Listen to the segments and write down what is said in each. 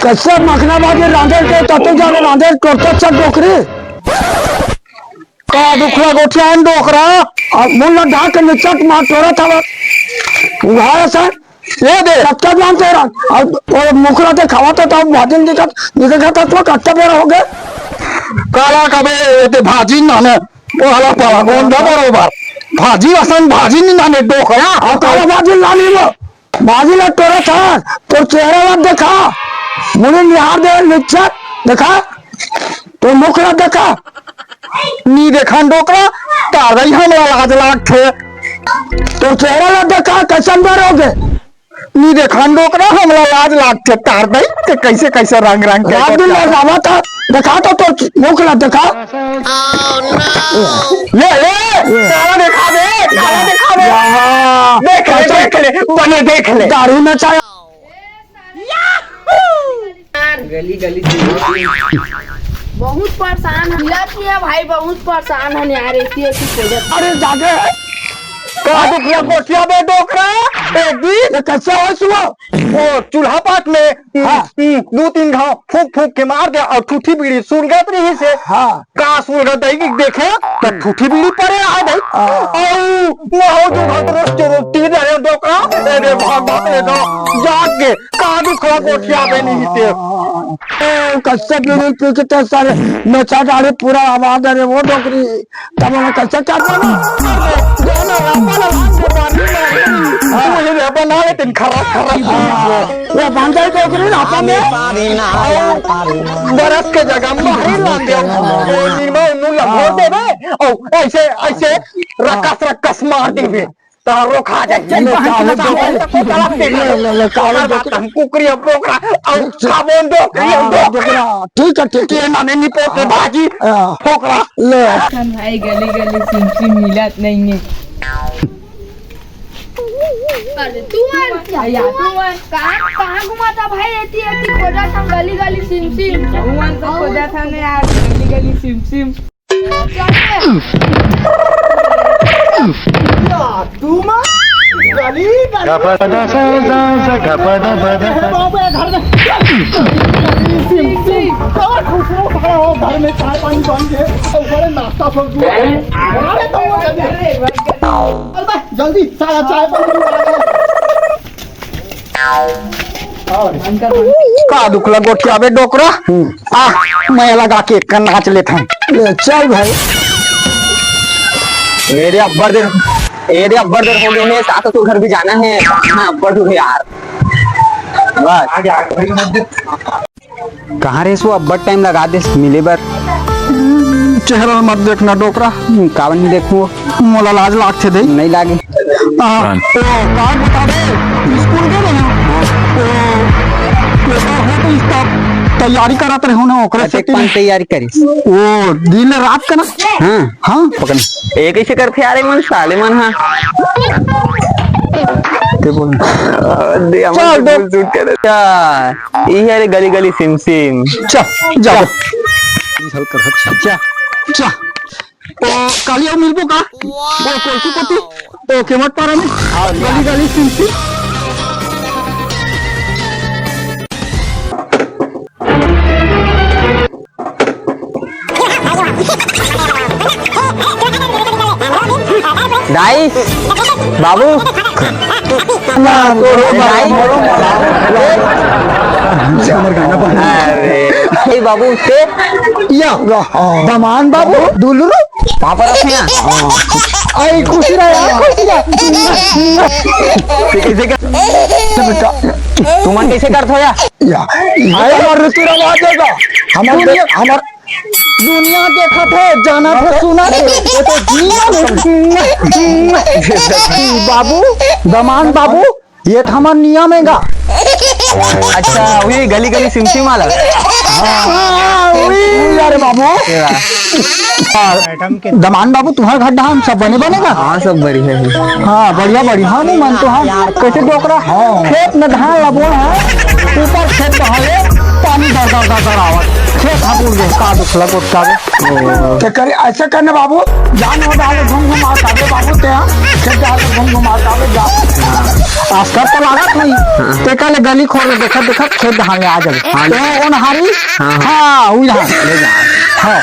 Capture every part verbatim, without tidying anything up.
कइसे मखना भाजी रांधे के ततू जाने रांधे करता चक डोकरी। का दुखला गोठिया हन डोकरा? अब मुंह ला ढाक के निचट मार टोरा था। उघाड़ा सा। ये दे। कच्चा जान तेरा। अब वो मुखरा ते खावा तो, तो भाजी दिखत, दिखत तो कच्चा बेरा हो गए। काला कबे ये ते भाजी नाने। वो हला पाला गोंदा बरोबर। भाजी असन भाजी नहीं नाने डोकरा। अब काला भाजी लानी वो। बाजी ला टोरा था, तोर चेहरा ला देखा, मुड़ी निहार दे, निच्चर देखा, तोर मुख ला देखा। नी देखन डोकरा, तारई हमला लाज लागथे। तोर चेहरा ला देखा, कइसन बर होगे। नी देखन डोकरा, हमला लाज लागथे, तारई ते कइसे कइसे रंग रंग के रात दिन डोकरा। लगावा था, देखा तो तोर मुख ला देखा। ले, ले, काला देखा दे, काला देखा दे। वाह। देख ले, देख ले, बने देख ले। दाढ़ी नचाया। गली गली बहुत परेशान है। मिला किया भाई, बहुत परेशान है यार, ऐसी ऐसी खोजत। अरे जागे है। का दुखिया कोठिया बे डोकरा, एक दिन ये कैसे हो सुआ? वो चूल्हा पाट में, हाँ। हम्म, दू तीन घाव फूंक फूंक के मार दे अउ ठूठी बीड़ी सुलगत रहिसे। हाँ। का सुलगत दई कि देखे, त ठूठी बीड़ी परे आ दई। हाँ। अउ वो जो भद्रस के रोटी दे रे डोकरा, ए रे भाग भाग ले जा, जाके का दुखला कोठिया बे नहीं ते। ए, कच्चा बीड़ी पी के ते सारे नचा डाले पूरा आवाज, अरे वो डोकरी। तब ओला कैसे क्या बोलना? गाना रापा ला लान दे, बानी मारी। हाँ। तू ही रे बना ले, तीन खर्रा, खर्रा। हाँ। ये बांधल डोकरी रापा में। बरस के जगह मारी लान दे। ये नीमा उन्नू लंघोर देबे। ओ, ऐसे, ऐसे रकस, रकस मार देबे। तारो खा जाए। ले, ले, ले, ले, काले डोकरी। हम कुकरी, हम डोकरा, हम खाबोन डोकरी, हम हाँ, डोकरा। डोकरा। ठीक है, ठीक है। ये नाने निपोते भाजी, हाँ। फोकरा। ले। हम भाई गली गली सिम सिम मिलत नहीं है। अरे तू मर क्या? या तू मर। कहाँ, कहाँ घुमाता भाई? एती, एती खोजा था गली गली सिम सिम। तू मन तो खोजा था ना यार, गली गली सिम सिम। या, तू मार। गली, गली। गपदा सा, सा, सा, गपदा, बदा, बदा। बाबू, ये घर में। SIM, SIM. कहाँ खुश रहो, खड़ा हो, घर में चाय पानी बन के, और बड़े नाश्ता सब जो है। अरे, तो वो जल्दी। अरे, जल्दी, चाय, चाय पानी बना के। का दुखला गोठियाबे डोकरा? हम्म। आ, मैं लगा के एक नाच लेत हूँ। ले, चल भाई। मेरे अब्बर देर, मेरे अब्बर देर हो गए हैं, सास ससुर घर भी जाना है। हाँ, अब्बर दूर है यार। बस। कहाँ रे सो अब्बड़ टाइम लगा देस मिले बर? चेहरा मत देखना डोकरा। हम्म, काबर नहीं देखूं? मोला लाज लागथे दे। नहीं लागे। आ, ओ, का बता दे, स्कूल गए रहे हो? ओ, पेपर हो तो इसका तैयारी करत रहे हो ना, ओकरे से कतेक पान तैयारी करिस? ओ, दिन रात का ना? हाँ। हाँ। पकड़। ए, कैसे करथे यार, ए मन साले मन, हाँ। ते बोल। आ, दे, हमन चल, तो दे। बोल झूठ करे। अच्छा, इही हरे गली गली सिम सिम। चल, जा। चल। चल। ओ, काली अउ मिलबो का? ओ, कोलसू कोती? ओ, केवट पारा में? गली गली सिम सिम। दाई, बाबू, दाई, अरे, ए बाबू, ते या, दमान बाबू, दुलरू, पापा रखे हैं। आई खुशी रहा, खुशी रहा। ते कैसे कर-, बेटा, तुमन कैसे करत हो या? या, ये हमार रीति रिवाज है का? हमार दुनिया, दे-, हमार दुनिया देखत है, जानत है, सुनत है, ये तो जिया में। बाबू, दमान बाबू, ये तो हमार नियम है गा। अच्छा, वही गली गली सिमसिम वाला। हाँ, वही। अरे बाबू। और दमान बाबू, तुम्हार घर धान सब बने बने का? हाँ, सब बढ़िया है। हाँ, बढ़िया बढ़िया। हाँ, नहीं मन तो हाँ, कैसे डोकरा? हाँ। खेत में धान ला बोए हैं, ऊपर खेत बहाले, पानी दर दर दर दर आवत, खेत हा बूड़ गए, का दुख लगो का बे? ते करे, ऐसे करने बाबू, जान हो डाले घूम घुमा काबे बाबू, ते हाँ, खेत डाले घूम घुमा काबे जा। अस्तर तो लागत नहीं, ते का ले गली खोल के देखत देखत खेत धान ले आ जाबे। हाँ। ते ओनहारी? हाँ, हाँ। हाँ, उही धान। ले जा। हाँ।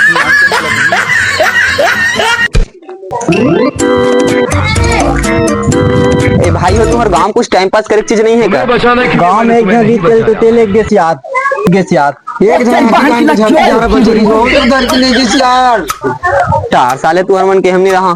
ए भाई हो, तुम्हार गांव कुछ टाइम पास करे के चीज नहीं है का? गांव में एक झन रीत चल तो तेल एक गेस याद, गेस याद। एक झन बहन की लग जाए। चार साले तुहर मन के हम नहीं रहा।